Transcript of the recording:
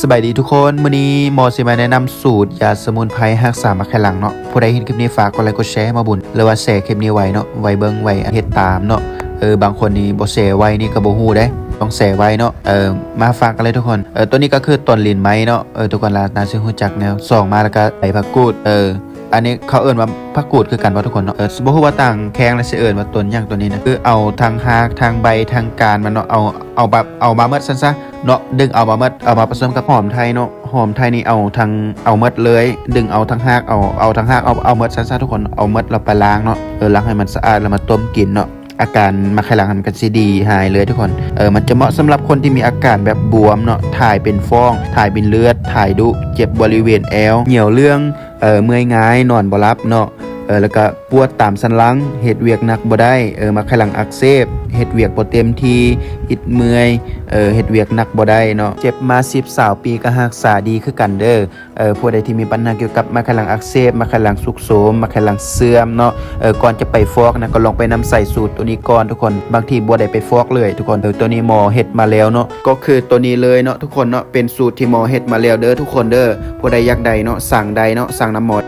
ສະບາຍດີທຸກຄົນ, ມື້ນີ້ໝໍຊິມາແນະນຳສູດຢາສະໝຸນໄພຮັກສາໝາກໄຂ່ຫຼັງເນາະ. ຜູ້ໃດເຫັນຄລິບນີ້ຝາກກົດໄລກົດແຊໃຫ້ໝໍບຸນ ຫຼືວ່າແຊຄລິບນີ້ໄວ້ເນາະ, ໄວ້ເບິ່ງໄວ້ເຮັດຕາມເນາະ. ເອີ ບາງຄົນນີ້ບໍ່ແຊໄວ້ນີ້ກໍບໍ່ຮູ້ເດ້, ຕ້ອງແຊໄວ້ເນາະ. ເອີ ມາຟັງກັນເລີຍທຸກຄົນ. ເອີ ຕົວນີ້ກໍຄືຕົ້ນລີນໄມ້ເນາະ, ເອີ ທຸກຄົນລະໜ້າຊິຮູ້ຈັກແນວ ສອງມາແລ້ວກໍໃບຜັກກູດ. ເອີ ອັນນີ້ເຂົາເອີ້ນວ່າຜັກກູດຄືກັນບໍ່ທຸກຄົນເນາະ? ເອີ ບໍ່ຮູ້ວ່າຕ່າງແຂວງລະຊິເອີ້ນວ່າຕົ້ນຫຍັງຕົວນີ້ນະ. ຄືເອົາທັງຮາກ ທັງໃບ ທັງການມັນເນາະ, ເອົາ ເອົາແບບ ເອົາມາໝົດຊັ້ນຊະເນາະ, ດຶງເອົາມາໝົດ ເອົາມາປະສົມກັບຫອມໄທເນາະ. ຫອມໄທນີ້ເອົາທັງ ເອົາໝົດເລີຍ, ດຶງເອົາທັງຮາກ ເອົາ ເອົາທັງຮາກ ເອົາ ເອົາໝົດຊັ້ນຊະທຸກຄົນ, ເອົາໝົດແລ້ວໄປລ້າງເນາະ. ເອີ ລ້າງໃຫ້ມັນສະອາດແລ້ວມາຕົ້ມກິນເນາະ. ອາການໝາກໄຂ່ຫຼັງມັນກໍຊິດີຫາຍເລີຍທຸກຄົນ. ເອີ ມັນຈະເໝາະສຳລັບຄົນທີ່ມີອາການແບບບວມເນາະ, ຖ່າຍເປັນຟອງ, ຖ່າຍເປັນເລືອດ, ຖ່າຍດຸ, ເຈັບບໍລິເວນແອວ, ໜຽວເຫຼືອງ, ເອີ ເມື່ອຍງ່າຍ, ນອນບໍ່ຫຼັບເນາະ, ເອີ ແລ້ວກໍປວດຕາມສັນຫຼັງ, ເຮັດວຽກໜັກບໍ່ໄດ້, ເອີ ໝາກໄຂ່ຫຼັງອັກເສບ, ເຮັດວຽກບໍ່ເຕັມທີ່, ອິດເມື່ອຍ, ເອີ ເຮັດວຽກໜັກບໍ່ໄດ້ເນາະ, ເຈັບມາສິບ ຊາວປີກໍຮັກສາດີຄືກັນເດີ້. ເອີ ຜູ້ໃດທີ່ມີບັນຫາກ່ຽວກັບໝາກໄຂ່ຫຼັງອັກເສບ, ໝາກໄຂ່ຫຼັງຊຸດໂຊມ, ໝາກໄຂ່ຫຼັງເສື່ອມເນາະ, ເອີ ກ່ອນຈະໄປຟອກນະ ກໍລອງໄປນຳໃຊ້ສູດຕົວນີ້ກ່ອນທຸກຄົນ. ບາງທີບໍ່ໄດ້ໄປຟອກເລີຍທຸກຄົນ. ເອີ ຕົວນີ້ໝໍເຮັດມາແລ້ວເນາະ, ກໍຄືຕົວນີ້ເລີຍເນາະທຸກຄົນເນາະ, ເປັນສູດທີ່ໝໍເຮັດມາແລ້ວເດີ້ທຸກຄົນເດີ້. ຜູ້ໃດຢາກໄດ້ເນາະ ສັ່ງໄດ້ເນາະ, ສັ່ງນຳໝໍ